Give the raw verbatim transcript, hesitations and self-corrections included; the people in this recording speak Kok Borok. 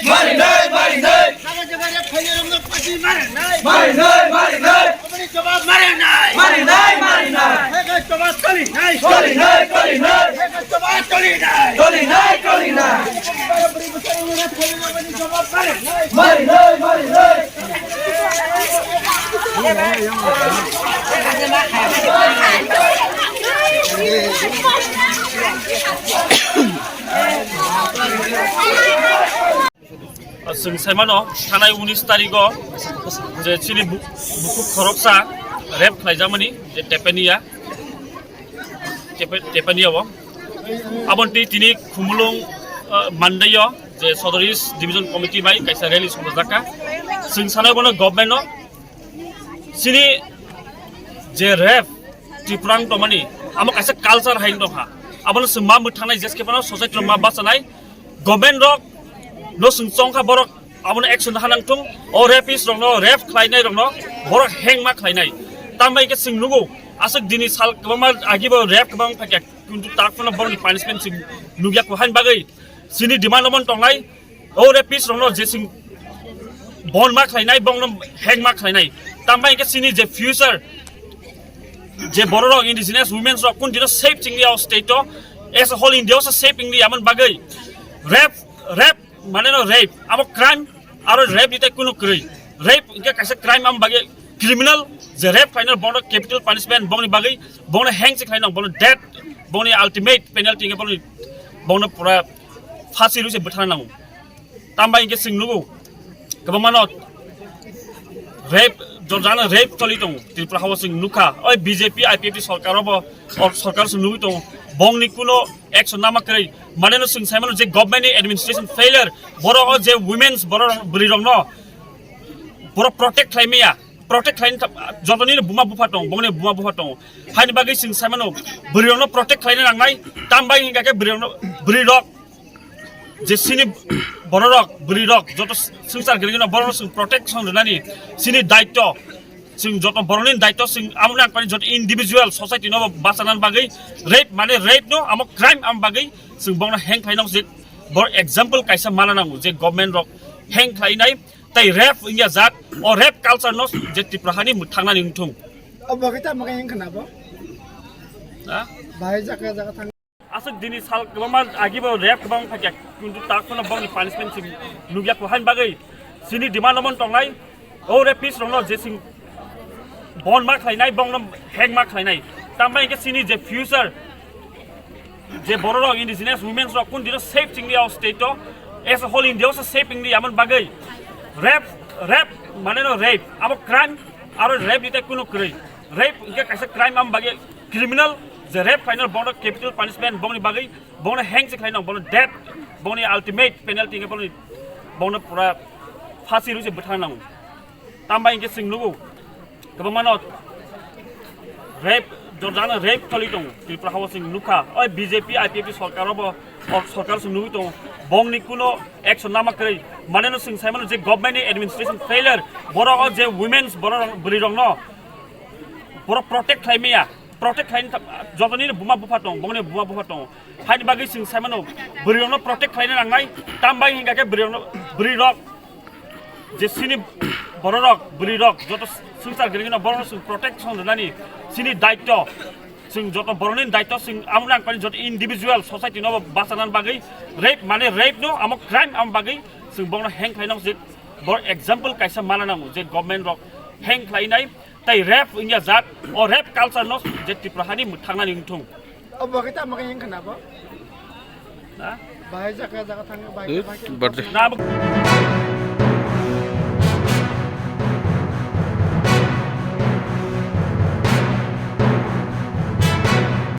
Mari nai, mari nai. Mari nai, mari nai. Mari nai, mari nai. Mari nai, mari nai. Toli nai, toli nai. Toli nai, toli nai. Mari nai, mari nai. Chwng saimano thanai unis tarigo je chini bu-, bukhuk khoroksa rape khlaijakmani je Tepania, Tepe-, Tepania o. Aboni twi tini Khumulwng, ah, Mandaio je Sodor East Division Committee bai kaisa rally songjakkha. Chwng sanai bono government no chini je rape Tripura ang tongmani, amo kaisa culture hai wng tongkha. Abono chwng ma mwthangnai, jeskhe phano society rok ma bachanai, government rok no chwng chongkha, borok abono action ha nang thung. O rapist rok no, rape khlainai rok no borok hengma khlainai. Tambai khe chwng nugo, aswk dini sal kwbangma agi bo rape kwbang phaikha, kintu tak phano borokni punishment chwng nukya, kho hain bagwi chini demand omo tongnai. O rapist rokno je chwng bon ma khlainai, bongno hang ma khlainai. Tambai hwnkhe chini je future, je bororok indigenous women rok kun dino safe chwngli o state o, as a whole India o se safe wngli amon bagwi rape, rape mane no rape, abo crime, aro rape ni tai kunu kwrwi. Rape hwnkhe kaisa crime, am bagwi criminal, je rape khlainai bono capital punishment, bongni bagwi bono hang se khlainai, bono death, bongni ultimate penalty hwnkhe bono, bono pura phasi rwi se bwthana nango. Tambai hwnkhe chwng nugo, kwbangmano rape, jorjano rape choli tongo Tripura hao chwng nukha. Oi B J P I P F T sorkar obo, o sorkar chwng nugwi tongo. Bongni kuno action nama kwrwi. Maneno chwng saimano je government ni administration failure, borok o je women's, borok bwrwi rokno borok protect khlai maya. Protect khlaini ta-, jotoni buma bupha tong, bongni buma bupha tong. Haini bagwi chwng saimano bwrwi rokno protect khlaina nangnai. Tambai hwnkha khe bwrwi rokno, bwrwi rok je chini bororok, bwrwi rok joto swngchar gwnangno bororok chwng protection rwnani chini daityo. Chwng joto borokni daityo, chwng amo nang pani joto individual society no bachana bagwi rape mane rape no amo crime am bagwi chwng bongno hang khlaina je bor example kaisa mana nango je government rok hang khlainai. Tai rape wngya jak, o rape culture no je Tripura hani mwthangnani wngthung. O bagwi tamo khe wngkha na bo? Ha? Bahai jaga jaga thang. Aswk dini sal kwbangma agi bo rape kwbang phaikha, kintu tak phano bongni punishment se nukya kho, hain bagwi chini demand omo tongnai. O rapist rokno je chwng bon ma khlainai, bongno hang ma khlainai. Tambai hwnkhe chini je future, je bororok indigenous women rok kun dino safe chwngli o state o, as a whole India o se safe wngli amon bagwi rape, rape mane no rape, abo crime, aro rape ni tai kunu kwrwi. Rape hwnkhe kaisa crime, am bagwi criminal, je rape khlainai bono capital punishment, bongni bagwi bono hang se khlainai, bono death, bongni ultimate penalty hwnkhe bono, bono pura phasi rwi se bwthana nango. Tambai hwnkhe chwng nugo, kwbangmano rape, jorjano rape choli tongo Tripura hao chwng nukha. Oi B J P I P F T sorkar obo, o sorkar chwng nugwi tongo. Bongni kuno action nama kwrwi. Maneno chwng saimano je government ni administration failure, borok o je women's, borok bwrwi rokno borok protect khlai maya. Protect khlaini ta-, jotoni buma bupha tong, bongni buma bupha tong. Haini bagwi chwng saimano bwrwi rokno protect khlaina nangnai. Tambai hwnkha khe bwrwi rokno, bwrwi rok je chini bororok, bwrwi rok joto swngchar gwnangno borokno chwng protection rwnani chini daityo. Chwng joto borokni daityo, chwng amo nang pani joto individual society no bachana bagwi rape mane rape no amo crime amo bagwi chwng bongno hang khlaina je bor example kaisa mana nango je government rok hang khlainai. Tai rape wngya jak, o rape culture no je Tripura hani mwthangnani wngthung. O bagwi tamo khe wngkha na bo? Ha? Bahai jaga jaga thang, bahai, bahai khe birthday. Na bo-